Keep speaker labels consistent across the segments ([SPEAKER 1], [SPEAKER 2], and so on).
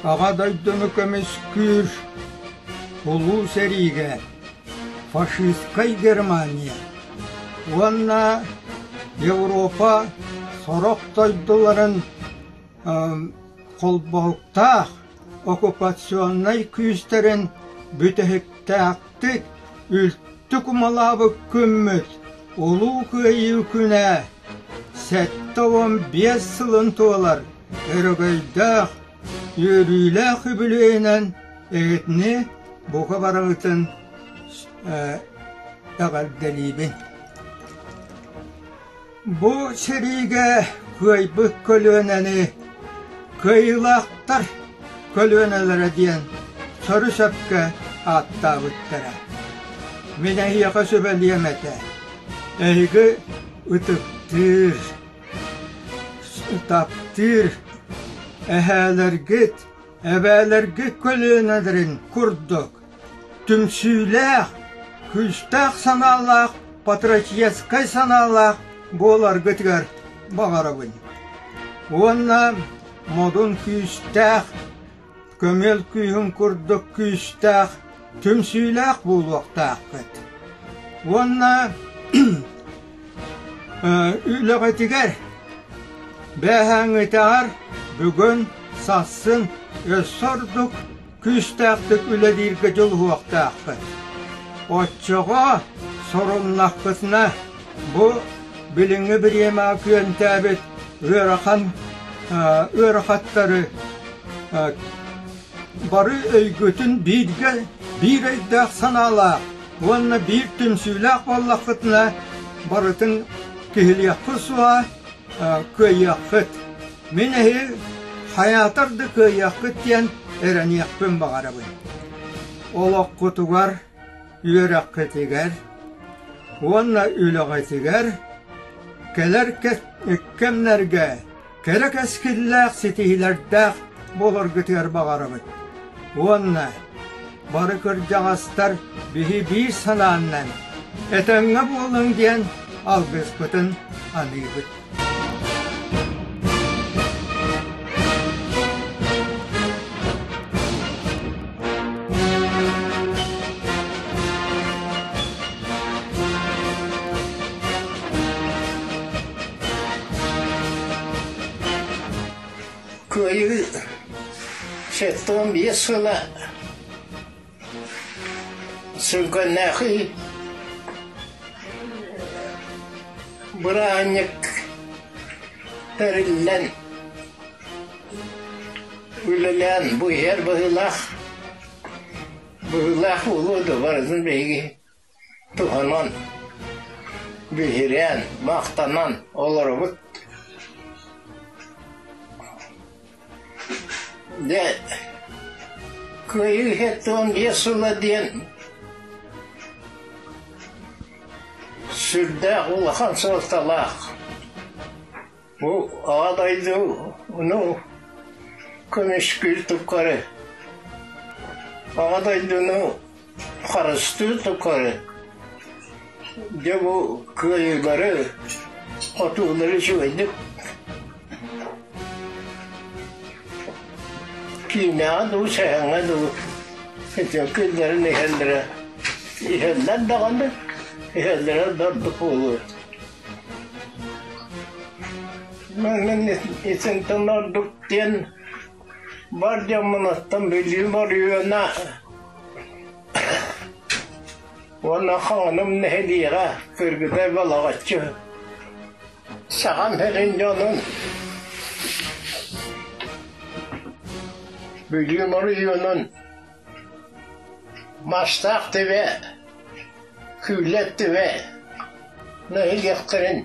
[SPEAKER 1] Аҕа дойдуну көмүскүүр Улуу сэриигэ фашистскай Германия уонна Европа сорох дойдуларын холбоһуктаах оккупационнай күүстэрин бүтэһиктээхтик үлтү кумалаабыт күммүт Улуу Кыайыы күнэ 75 сылын туолар өрөгөйдөөх, үөрүүлээх үбүлүөйүнэн эһигини бука барыгытын эҕэрдэлиибин. Бу сэриигэ кыайбыт көлүөнэни кыайыылаахтар көлүөнэлэрэ диэн сөрү-сөпкө ааттаабыттара. Мин эһиэхэ сүбэлиэм этэ: эһиги ытыктыыр, таптыыр эһээлэргит, эбээлэргит көлүөнэлэрин курдук түмсүүлээх, күүстээх санаалаах, патриотическай санаалаах буоларгытыгар баҕарабын. Уонна модун күүстээх, көмүөл күүһүн курдук күүстээх, түмсүүлээх буолуохтааххыт. Уонна үлэҕитигэр бээһээҥҥитээҕэр бүгүн, сарсын өссө ордук күүстээхтик үлэлииргэ дьулуһуохтааххыт. Оччоҕо соруннаххытына, бу билиҥҥи бириэмэҕэ күөнтээбит ыарахан ыарахаттары бары өйгүтүн бииргэ биир өйдөөх санаалаах уонна биир түмсүүлээх буоллаххытына барытын киһилиэххит суоҕа, кыайыаххыт. Мин эһиги хайаатар да кыайыаххыт диэн эрэниэхпин баҕарабын. Олоххутугар, үөрэххитигэр уонна үлэҕитигэр кэлэр кэмнэргэ кэрэ кэскиллээх ситиһиилэрдээх буоларгытыгар баҕарабыт. Уонна бары кырдьаҕастар биһи биир санааннан этэҥҥэ буолуҥ диэн алгыспытын аныыбыт.
[SPEAKER 2] Кыайыы 75 сыла Сүлгэннээхий бырааһынньык тэриллэн үлэлээн бу иһэр быһыылаах быһыылаах буолуо да барытын биһиги туһанан, биһирээн, махтанан олоробут. Дьэ, Кыайыы 75 сыла диэн сүрдээх улахан суолталаах. Бу Аҕа дойдуну көмүскүүр тухары, Аҕа дойдуну харыстыыр тухары дьэ бу кыайыылары, хотуулары үчүгэйдик киинэҕэ дуу, сэһэҥҥэ дуу ити күннэрин иһэллэрэ иһэллэр даҕаны, иһэллэрэ да ордук буолуо. Мин итинтэн ордук диэн бар дьоммун оттон Бүлүүм оройуона уонна Хаҥаным нэһилиэгэ Кыргыдай Балаҕаччы Сахам сирин дьонун Бүлүүм оройуонун Мастаах түбэ, Күүлэт түбэ нэһилиэктэрин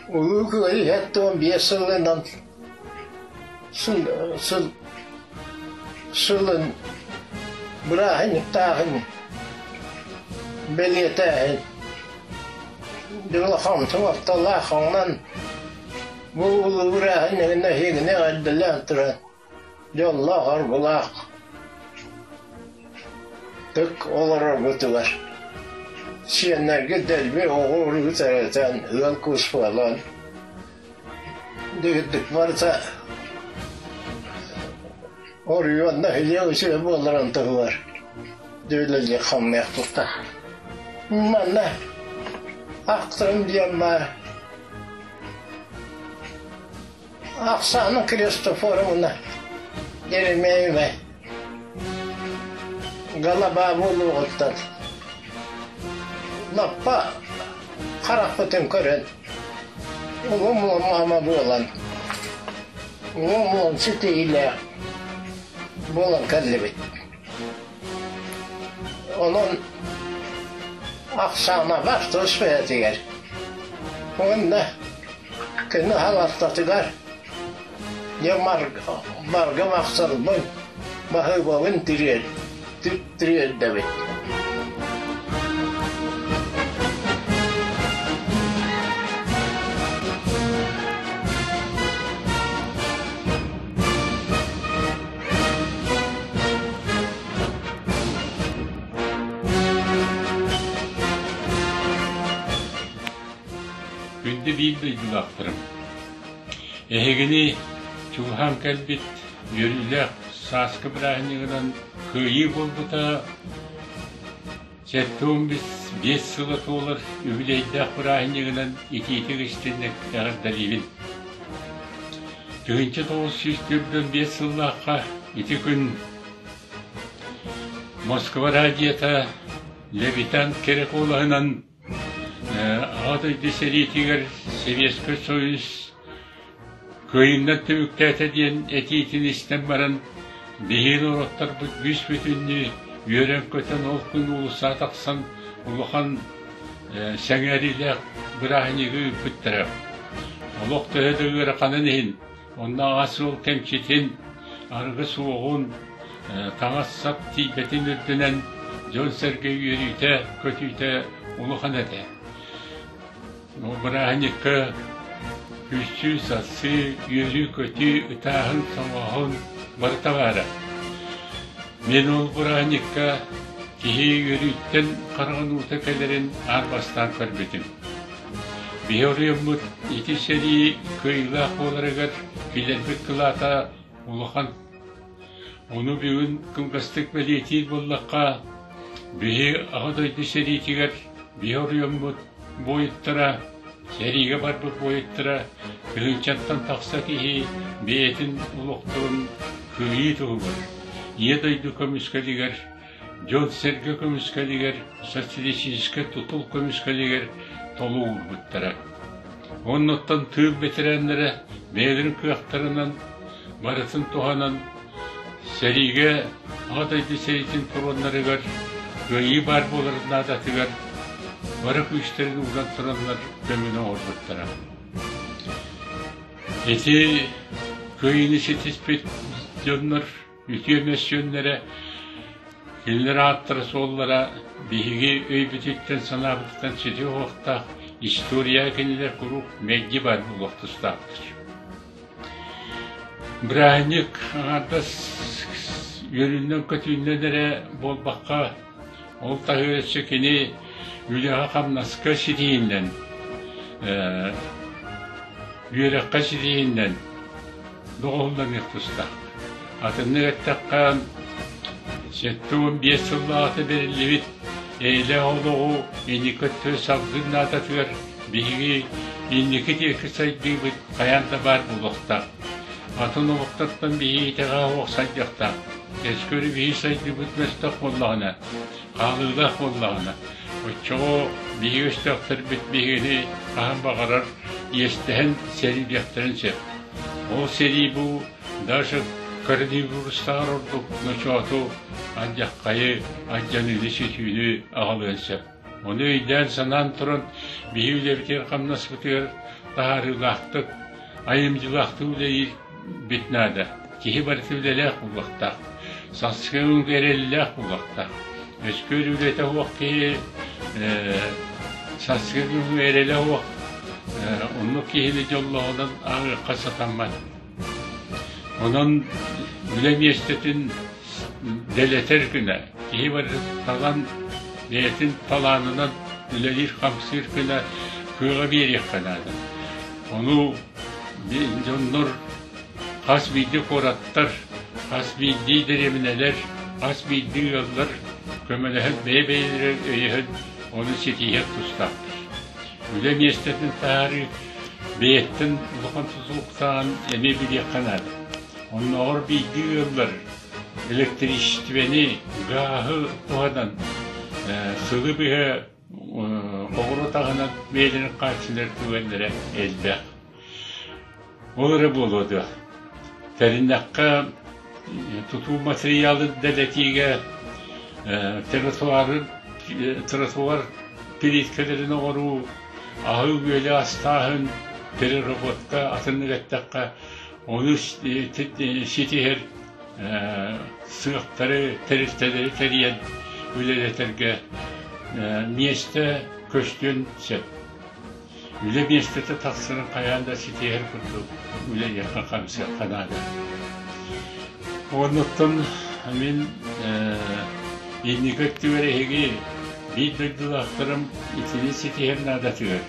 [SPEAKER 2] Улуу Кыайыы 75 сылынан сыл, сыл, сылын бырааһынньыктааһын бэлиэтээһин улахан суолталаах онон бу улуу бырааһынньыгын эһигини эҕэрдэлээн туран дьоллоох-оргулаах тык олороргутугар сиэннэргит дэлби оҕо-уруу төрөтөн ыал-куус буолан дэгиттик барыта. Оройуон нэһилиэк үчүгэй буоларын туһугар үлэлиэх хамныах тустаах. Манна ахтарым диэн баар Оксана Христофоровна Еремеева Галаба буолуоҕуттан лаппа харахпытын көрөн улуу мама буолан улуу ситиһиилээх буолан кэллибит. Онон Оксанаҕа тус бэйэтигэр уонна Кини халаттатыгар дьэ марга махсарбын, баһыыбабын тириэрдэбит.
[SPEAKER 3] Күндү биир дойдулаахтарым, эһигини чугаһаан кэлбит үөрүүлээх сааскы бырааһынньыгынан Кыайыы буолбута 75 сыла туолар үбүлүөйдээх бырааһынньыгынан итиитик истинник эҕэрдэлиибин. 1945 сыллаахха ити күн Москва радиота Левитан кэрэ куолаһынан Аҕа дойду сэриитигэр Советскай Союз кыайыынан түмүктээтэ диэн этиитин истэн баран, биһиги норуоттарбыт бүүс-бүтүннүү үөрэн-көтөн ол күн уулуссаҕа тахсан улахан сэҥээриилээх бырааһынньыгы ыыппыттара. Олох төһө да ыараханын иһин, Онно аҕа-суол кэмчитин, арыгы суоҕун, таҥас-сап тиийбэтин үрдүнэн дьон-сэргэ үөрүүтэ, көтүүтэ улахан этэ. Бу бырааһынньыкка күлсүү-сарсыы, үөрүү-көтүү, ытааһын-соҥооһун барыта баара. Мин ол бырааһынньыкка киһи үөрүүттэн хараҕын уута кэлэрин аан бастаан көрбүтүм. Биһи оройуоммут ити сэрии кыайыылаах буоларыгар киллэрбит кылаата улахан. Ону бүгүн кылгастык бэлиэтиир буоллахха, биһи Аҕа дойду сэриитигэр биһи оройуоммут буойуттара, сэриигэ барбыт буойуттара тыһыынчаттан тахса киһи бэйэтин олохторун кыайыы туһугар, Ийэ дойду көмүскэлигэр дьон-сэргэ көмүскэлигэр, социалистическай тутул көмүскэлигэр толук уурбуттара. Оннуттан тыыл бэтэрээннэрэ бэйэлэрин кыахтарынан барытын туһанан сэриигэ Аҕа дойду сэриитин фроннарыгар кыайыы баар буоларын наадатыгар бары күүстэрин ууран тураннар көмөнү оҥорбуттара. Ити кыайыыны ситиспит дьоннор Үтүө мөссүөннэрэ, кинилэр ааттара-суоллара биһиги өйбүтүттэн-санаабытыттан сүтүө уохтаах история кинилэр куруук мэлдьи баар буолуох тустаахтар. Бырааһынньык аҥаардас үөрүүнэн-көтүүнэн эрэ буолбакка, ол таһыгар өссө кини үлэҕэ-хамнаска ситиһиннэн, үөрэххэ ситиһиннэн доҕоһулланыах тустаах. Атыннык эттэххэ, 75 сыллааҕыта бэриллибит эйэлээх олоҕу инники өттүгэр салгын наадатыгар биһиги инники диэки сайдыыбыт хайаан да баар буолуохтаах. Атын омуктартан биһиги итэҕэһэ суох сайдыахтаах. Өскөрү биһиги сайдыыбыт мөлтөх буоллаҕына, хаалыылаах буоллаҕына, оччоҕо биһиги өстөөхтөрбүт биһигини хаһан баҕарар иэстэһэн сэриилиэхтэрин сөп. Ол сэрии бу даже коронавирустааҕар ордук ночооту, алдьархайы, алдьаныыны-сүтүүнү аҕалыан сөп. Ону өйдөөн-санаан туран, биһи үлэбитигэр-хамнаспытыгар таһаарыылаахтык, айымньылаахтык үлэлиирбит наада. Киһи барыта үлэлээх буолуохтаах, сарсыҥҥы эрэллээх буолуохтаах. Өскүөр үлэтэ суох киһи сарсыҥҥы эрэлэ суох, оннук киһини дьоллооҕунан ааҕыахха сатаммат. Онон үлэ миэстэтин дэлэтэр гына, киһи барыта талан, бэйэтин талаанынан үлэлиир-хамсыыр гына кыаҕы биэриэххэ наада. Ону дьоннор хас биирдии куораттар, Хас биирдии дэриэбинэлэр, хас биирдии ыаллар көмөлөһөн бэйэ-бэйэлэрин өйөһөн ону ситиһиэх тустаахтар. Үлэ миэстэтин таһаарыы бэйэттэн улахан тутулуктааҕын эмиэ билиэххэ наада. Оннооҕор биирдии ыаллар электричествэни, гааһы туһанан сылы быһа оҕуруот аһынан бэйэлэрин хааччынар түгэннэрэ элбэх. Ол эрэ буолуо дуо, тэриннэххэ тутуу матырыйаалын дэлэтиигэ тротуары тротуар плиткэлэрин оҥоруу, аһы-үөлү астааһын, переработка атыннык эттэххэ, ону ситиһэр сыахтары, тэрилтэлэри тэрийэн үлэлэтэргэ миэстэ көстүөн сөп. Үлэ миэстэтэ тахсарын хайаан да ситиһэр курдук үлэлиэххэ-хамсыахха наада. Оннуттан мин инники өттүгэр эһиги биир дойдулаахтарым итини ситиһэр наадатыгар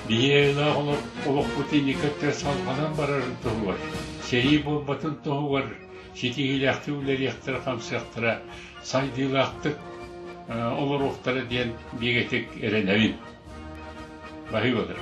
[SPEAKER 3] биһи айылаах олохпут инники өттүгэр салҕанан барарын туһугар, сэрии буолбатын туһугар ситиһиилээхтик үлэлиэхтэрэ-хамсыахтара, сайдыылаахтык олоруохтара диэн бигэтик эрэнэбин. Баһыыбалар.